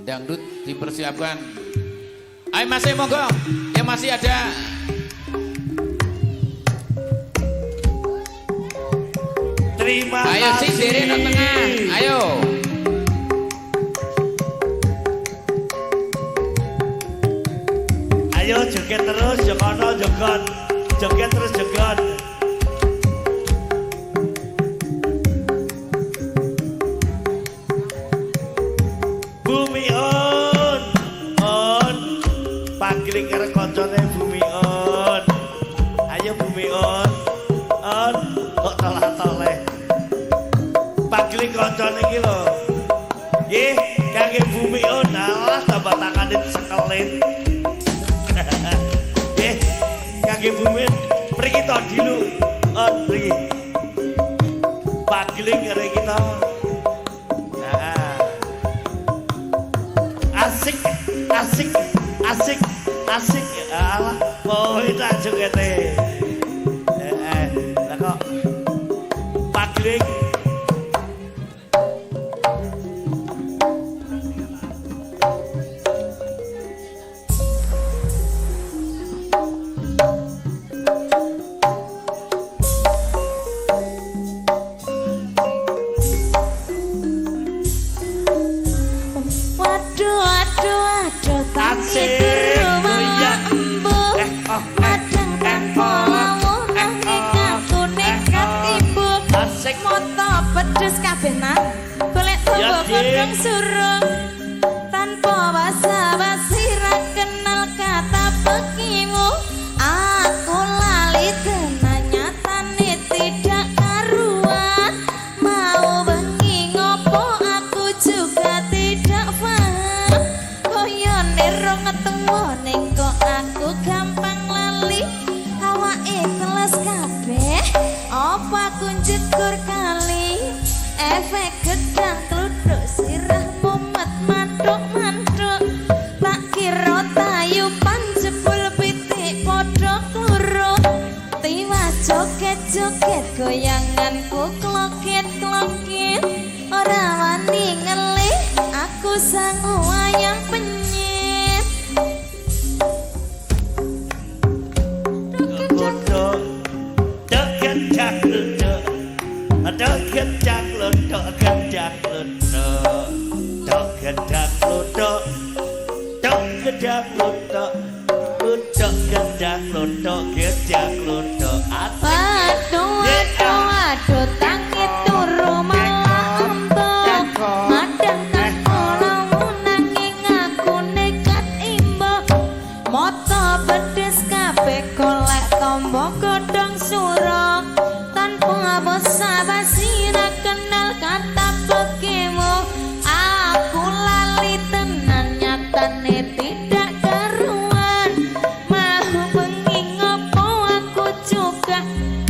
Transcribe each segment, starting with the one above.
Dangdut dipersiapkan. Ayo masih monggo, yang masih ada. Terima Ayo kasih. sing diri nang tengah. Ayo. Ayo joget terus, jokono jogot. Joget terus jogot. Bumi on, on. Panggiling karo koncone Bumi on. Ayo Bumi on, on. Kok tolah-toleh. Panggiling koncone iki lho. Nggih, kangge Bumi on. Alah tambah tangane sekelit. Nggih, kangge Bumi mriki to dilu. On mriki. Panggiling karo kita. Nah. Asik, asik, asik, asik. Alah, kowe tak jogete. Lah kok pagling. Waduh, waduh, waduh, tangi Asik, turu malah goyang. embuh. Eh, oh, eh, Madang eh, tanpa oh, lawuh eh, nanging oh, aku eh, nekat oh. ibu. Asik. Moto pedes kabeh nan, golek Ya, tombo Dik. godhong surung. Tanpa basa-basi ra kenal kata pekimu. Aku lali tenan nyatane tidak karuan. Mau bengi ngopo aku juga tidak paham. Koyone rong tuwa ning kok aku gampang lali. Awake teles kabeh, apa aku njegur kali. Efek gedang kluduk sirah mumet mantuk-mantuk. Tak kira tayupan jebul pitik padha kluruk. Tiwas joget-joget goyanganku kloket-kloket. Ora wani ngelih aku sangu ayam penyet. Godhong, gedang gluduk, gedang gluduk, gedang gluduk, gedang gluduk, gedang gluduk, gluduk gedang gluduk, gedang gluduk. Asik. Waduh, waduh, waduh, tangi turu malah entuk. Madang tanpa lawuh nanging aku nekat imbuh. Moto pedes kabeh golek tombo godhong sura. Tanpa basa-basi ra kenal kata pekimu. Aku lali tenan nyatane tidak karuan. Mau bengi ngopo aku juga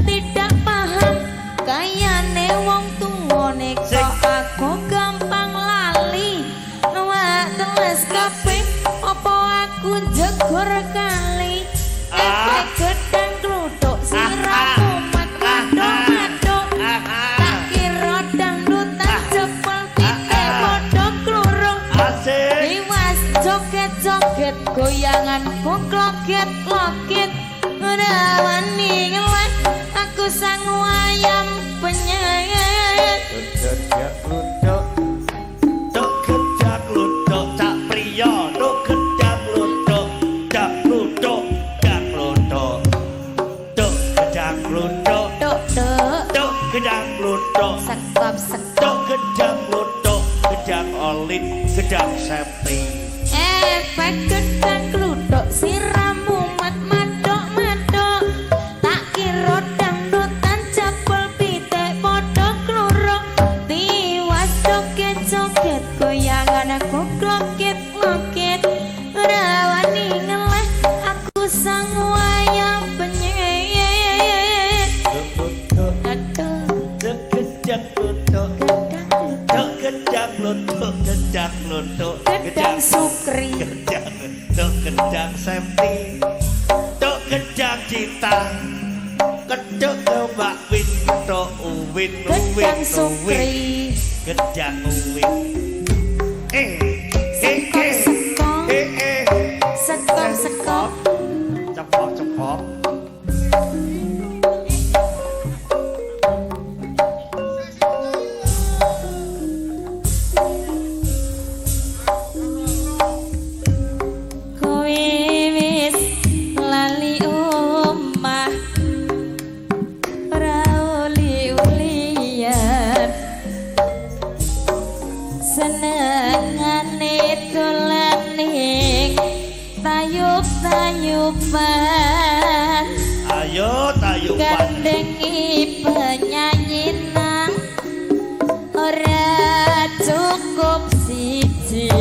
tidak paham. Kayane wong tuwane kok aku gampang lali. Wah teles kabeh apa aku jegur kali. Efek gedang kluduk sirah kumat mantuk-mantuk. Tak kira dangdutan jebul pitik padha klurung. Asik. Tiwas joget-joget goyanganku kloget-kloget. Ora wani ngeleh aku sangu ayam penyet. Gedang gluduk, gedang gluduk, cak priya, gedang gluduk, dak gluduk, dak gluduk, duk gedang gluduk, Duk duk duk gedang gluduk, sekop sekop. duk gedang gluduk, gedang olin, gedang septi. Efek gedang kluduk siram mumet mantuk-mantuk. Tak kira dangdutan jebul pitik padha kluruk. Tiwas joget-joget goyangan aku kloket-kloket. Ora wani ngeleh aku sangu ayam penyet. Gluduk, Aduh, duk gedang gluduk, gedang kluduk, duk gedang gluduk, gedang gluduk, gedang sukri. gedang, duk gedang septi, duk gedang cinta, keduk kembak win, keduk uwin, uwin, Gedang uwin, sukri. gedang uwin. Eh, eh, Senengane dolan ning tayub-tayuban. Ayo tayuban. Gandengi penyanyi nang ora cukup siji.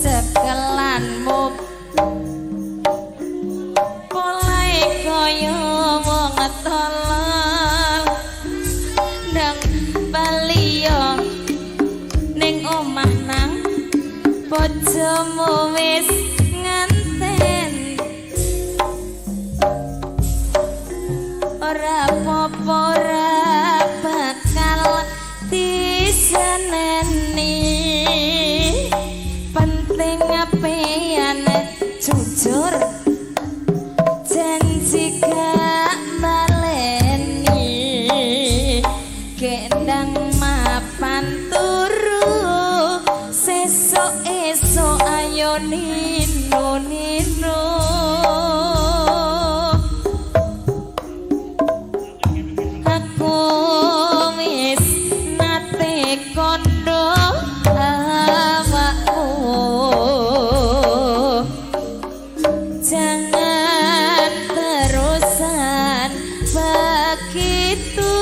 Cekelanmu polahe kaya wong tolol. Ndang baliyo ning omah nang bojomu wis nganten. Ora apa-apa, ora bakal diseneni. Penting apean jujur, janji gak baleni. Gendang mapan turu sesuk esuk ayo nino nino. Aku wis nate kondo awakmu, jangan terusan begitu.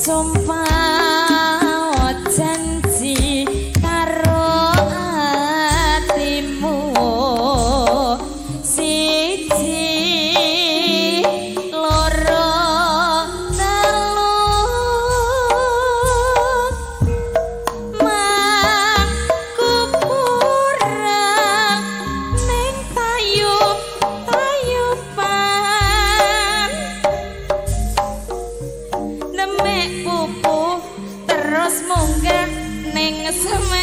Sumpah janji karo atimu, siji loro telu mangku purang ning tayub tayuban. Demek pupu terus munggah ning Semeru.